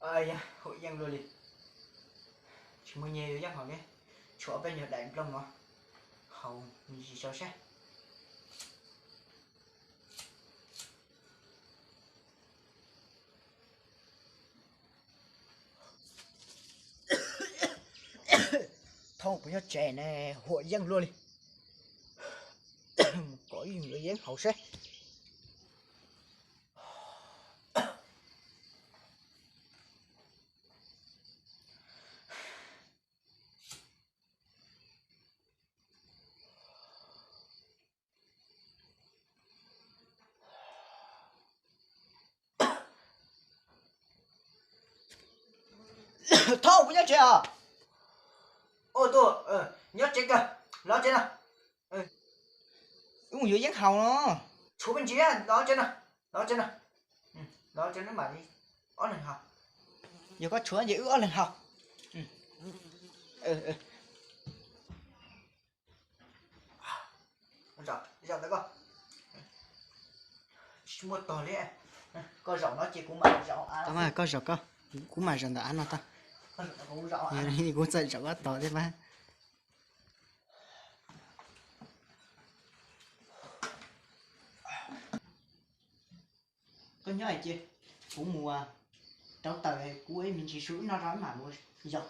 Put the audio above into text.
Yog huam yeej luaj li. Tsis muaj nyiaj yuav yeeb haus li. Tshuav ob peb nyuag daim nplooj no haus me ntsis tso seb. Thaum kuv nyob tsev ne, huam yeej luaj li. Kom ib yuav yeeb haus seb. Thaum kuv nyob tsev os. Ua tuaj, nyob tsev kawg, los tsev no. Wb mus yuav yeeb haus no. Tshuav me ntsis, los tsev no, los tsev no. Los tsev no mam li ob leeg haus. Yog koj tshuav ces wb ob leeg haus. Zaum ntawd koj tsis muaj tog li. Koj zaum no ces kuv mam zaum av. Koj zaum koj, kuv mam zaum ntawm av no tau. Kuv txawm zaum koj tog thiab mas. Koj nyob hais ces kuv mus rauv taws, kuv ib me ntsis su ib no rau mam mus yos.